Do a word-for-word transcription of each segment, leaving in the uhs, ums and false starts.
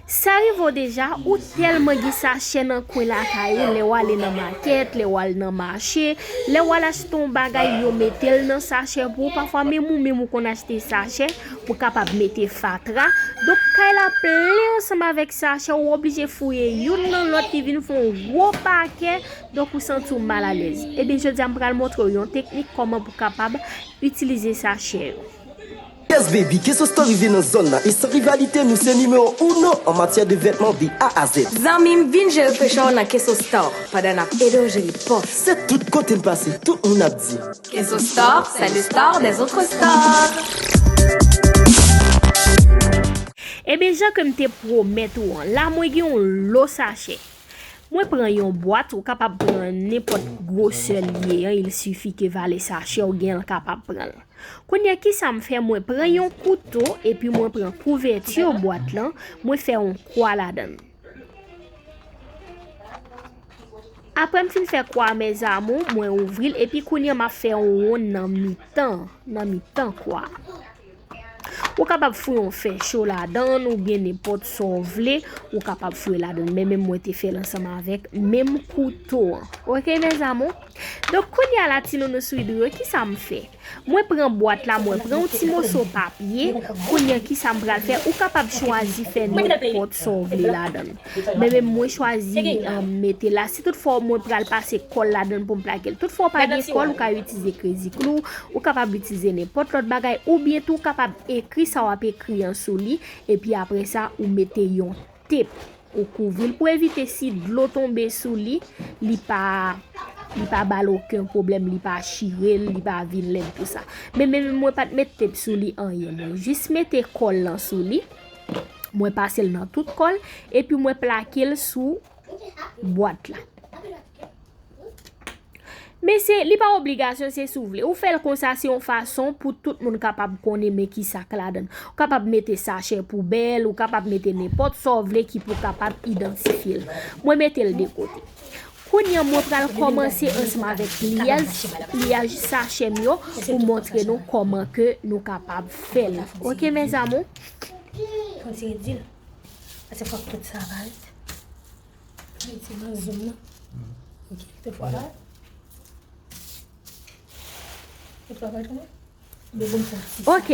Sa rive w deja, ou tèlman gen sachè nan kwen lakay ou, lè w ale nan makèt, lè w al nan mache, lè w al achte yon bagay, yo mete l nan sachè pou ou. Pafwa, menm ou menm ou konn achte sachè pou w kapab mete fatra. Donk, kay la plen ansanm avèk sachè, ou oblije fouye youn nan lòt, li vin fè yon gwo pakè. Donk, ou santi w malalèz. Ebyen, jodi a, m pral montre w yon teknik kòman pou w kapab itilize sachè yo. Yes baby, Keso Store rive nan zòn nan e san rivalite nou se nimewo uno an matyè de vètman de A a Z. Zanmi m, vin jere frechè w nan Keso Store pandan n ap ede w jere pòch. Se tout kote m pase, tout moun ap di. Keso Store, c'est le store des autres stores. Ebyen, jan ke m te pwomèt ou an, la mwen gen yon lo sachè. Mwen pran yon bwat, ou kapab pran nenpòt gwosè l ye an, il sifi ke valè sachè w gen an kapab pran l. Kounye a kisa m fè, mwen pran yon kouto epi mwen pran kouvèti bwat lan, mwen fè yon kwa ladan l. Apre m fin fè kwa a, mes amours, mwen ouvri l epi kounye a m ap fè yon wonn nan mitan, nan mitan kwa a. Ou kapab fouye yon fè cho ladan l oubyen nenpòt sa w vle, ou kapab fouye ladan l. Men menm mwen te fè l ansanm avèk menm kouto an. Oke, mes amours? Donk, kounye a la, ti nounou sou Idri yo, kisa m fè? Mwen pran bwat la, mwen pran yon ti moso papye. Kounye a, kisa m pral fè? Ou kapab chwazi fè nenpòt sa w vle ladan l. Men menm mwen chwazi mete la. Si toutfwa mwen pral pase kòl ladan l pou m plake l. Toutfwa w pa gen kòl, ou ka itilize crazy glue, ou kapab itilize nenpòt lòt bagay, oubyen tou w kapab ekri sa w ap ekri an sou li, epi apre sa ou mete yon tep, ou kouvri l pou evite si dlo tonbe sou li, li pa li pa ba l okenn pwoblèm, li pa chire l, li pa vin lèd tou sa. Men menm mwen pa t met tep sou li anyen, mwen jis mete kòl lan sou li. Mwen pase l nan tout kò l, epi mwen plake l sou bwat la. Men se, li pa obligasyon, se si w vle. Ou fè l konsa, se yon fason pou tout moun kapab konnen men kisa k ladan l. Ou kapab mete sachè poubèl, ou kapab mete nenpòt sa w vle ki pou kapab idantifye l. Mwen mete l de kote. Kounye a, mwen pral kòmanse ansanm avèk pliyaj, pliyaj sachè m yo pou montre nou kòman ke nou kapab fè l. Oke, mes amours? Fon tire di l. Paske fòk tout sa parèt. Mete nan zòn nan. Ok, te fwa la. Te fwa pa konnen. Ok,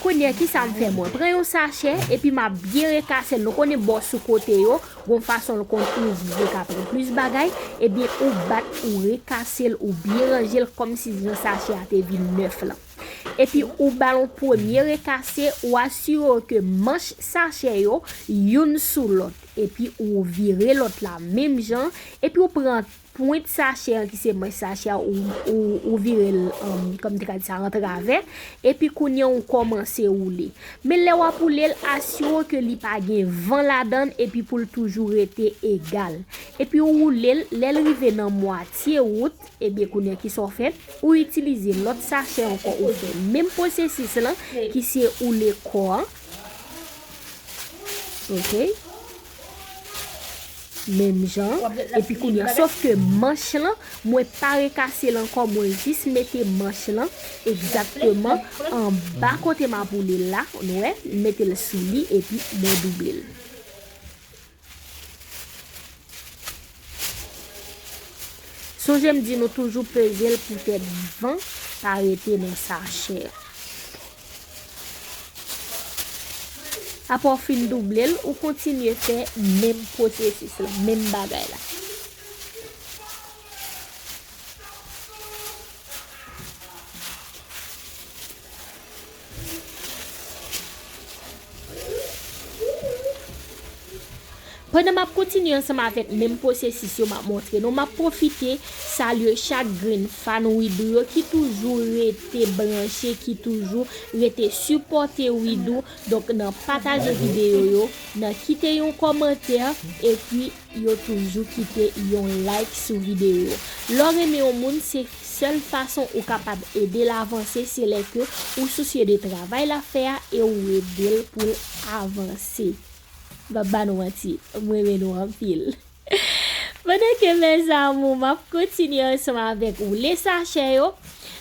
kounye a kisa m fè mwen? Pran yon sachè epi m ap byen rekase l. Nou konnen bò sou kote yo, gon fason l konn ouvri, ka pran plis bagay. Ebyen, ou bat, ou rekase l, ou byen ranje l kòmsi jan sachè a te vin nèf lan. Epi ou ba l yon premye rekase, ou asire w ke manch sachè yo, youn sou lòt. Epi ou vire lòt la menm jan, epi ou pran pwent sachè an ki se manch sachè a, ou, ou, ou vire l, um, kòm te ka di sa, antravè, epi kounye a ou kòmanse woule. Men lè w ap woule l, asire w ke li pa gen van ladan l, epi pou l toujou rete egal. Epi ou woule l, lè l rive nan mwatye wout, ebyen kounye a kisa w fè? Ou itilize lòt sachè ankò, ou fè menm pwosesis lan ki se woule kò an. Ok. Menm jan. Epi kounye a, sòf ke manch lan, mwen pa rekase l ankò, mwen jis mete manch lan egzakteman anba kote m ap woule l la, nou wè, m mete l sou li epi mwen double l. Sonje m di nou toujou peze l poutèt van pa rete nan sachè a. Apre w fin double l, ou kontinye fè menm pwosesis la, menm bagay la. Pandan m ap kontinye ansanm avèk menm pwosesis yo m ap montre nou, m ap pwofite salye chak grenn fan Widoo yo ki toujou rete branche, ki toujou rete sipòte Widoo. Donk, nan pataje videyo yo, nan kite yon kòmantè, epi yo toujou kite yon like sou videyo yo. Lè w renmen yon moun, se sèl fason ou kapab ede l avanse, se lè ke ou sousye de travay l ap fè a e ou ede l pou l avanse. M p ap ba nou manti, m renmen nou anpil. Pandan ke mes amours, m ap kontinye ansanm avèk woule sachè yo.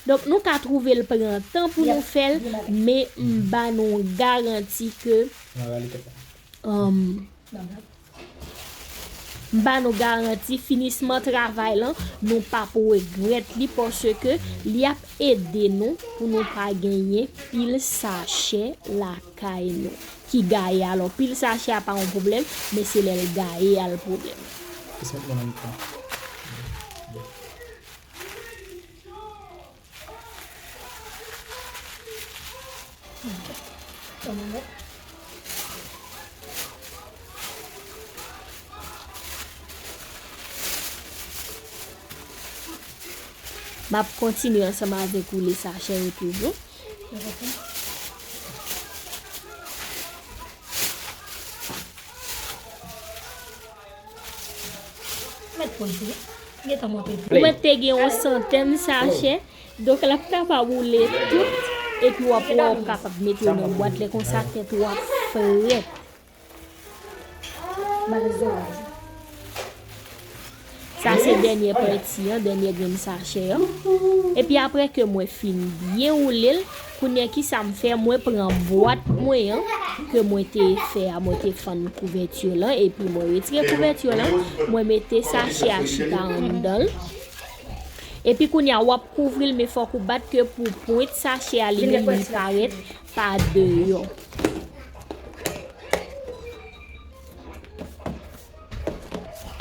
Donk, nou ka twouve l pran tan pou nou fè l, men m ba nou garanti ke, um, M ba nou garanti finisman travay lan, nou p ap regrèt li paske li ap ede nou pou nou pa genyen pil sachè lakay nou ki gaye. Alò, pil sachè a pa yon pwoblèm, men se lè l gaye a l pwoblèm. M ap kontinye ansanm avèk woule sachè yo toujou. Mèt poze. Gentan monte. Ou mèt te gen yon santèn sachè. Donk, l ap kapab woule tout. Epi w ap wè w kapab mete yo nan bwat. Lè konsa, tèt ou ap frèt. Sa se dènye pati an, dènye grenn sachè an. Epi apre ke mwen fin byen woule l, kounye a kisa m fè, mwen pran bwat mwen an ke mwen te fè a, mwen te fann kouvèti lan, epi mwen retire kouvèti lan, mwen mete sachè a chita anndan l. Epi kounye a w ap kouvri l, men fòk ou bat ke pou pwent sachè a li menm li parèt pa deyò.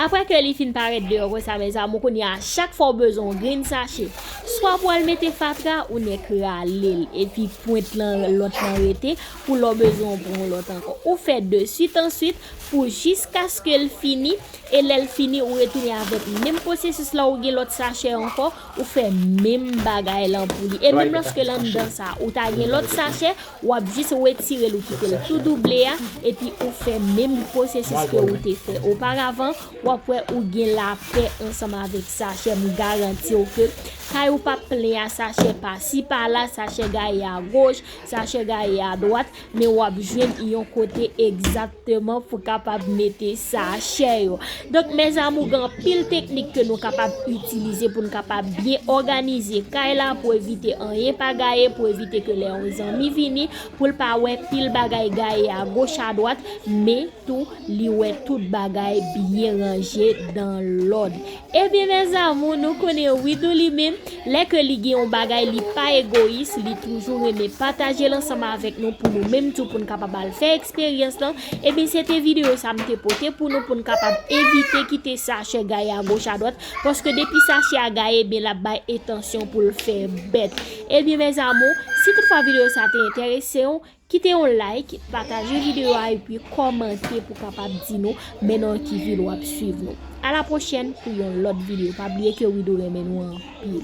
Apre ke li fin parèt deyò konsa, mezanmi, kounye a, chak fwa w bezwen yon grenn sachè, swa pou al mete fatra, ou nèk rale l, epi pwent lan, lòt lan rete, pou lè w bezwen w pran yon lòt ankò. Ou fè de swit an swit pou jiskaske l fini, e lè l fini, ou retounen avèk menm pwosesis la, ou gen lòt sachè ankò, ou fè menm bagay lan pou li. E menm lòske l anndan sa, ou ta gen lòt sachè, w ap jis retire l, ou kite l tou double a, epi ou fè menm pwosesis ke ou te fè oparavan, w ap wè ou gen lapè ansanm avèk sachè. M garanti w ke kay ou p ap plen a sachè pasi pala, sachè gaye agoch, sachè gaye adwat, men w ap jwenn yon kote egzakteman pou kapab mete sachè yo. Donk, mes amours, gen anpil teknik ke nou kapab itilize pou n kapab byen òganize kay la, pou evite anyen pa gaye, pou evite ke lè yon zanmi vini, pou l pa wè pil bagay gaye agoch adwat, men tou li wè tout bagay byen ranje dan lòd. Ebyen, mes amours, nou konnen Widoo li menm, lè ke li gen yon bagay, li pa egoyis, li toujou renmen pataje l ansanm avèk nou pou nou menm tou pou n kapab al fè eksperyans lan. Ebyen, se te videyo sa m te pote pou nou, pou n kapab evite kite sachè gaye agoch adwat, paske depi sachè a gaye, ebyen, l ap bay entansyon pou l fè bèt. Ebyen, mes amours, si toutfwa videyo sa te enterese w, kite yon like, pataje videyo a epi kòmante pou kapab di nou men nan ki vil w ap swiv nou. A la pwochèn pou yon lòt videyo. Pa bliye ke Widoo renmen nou anpil.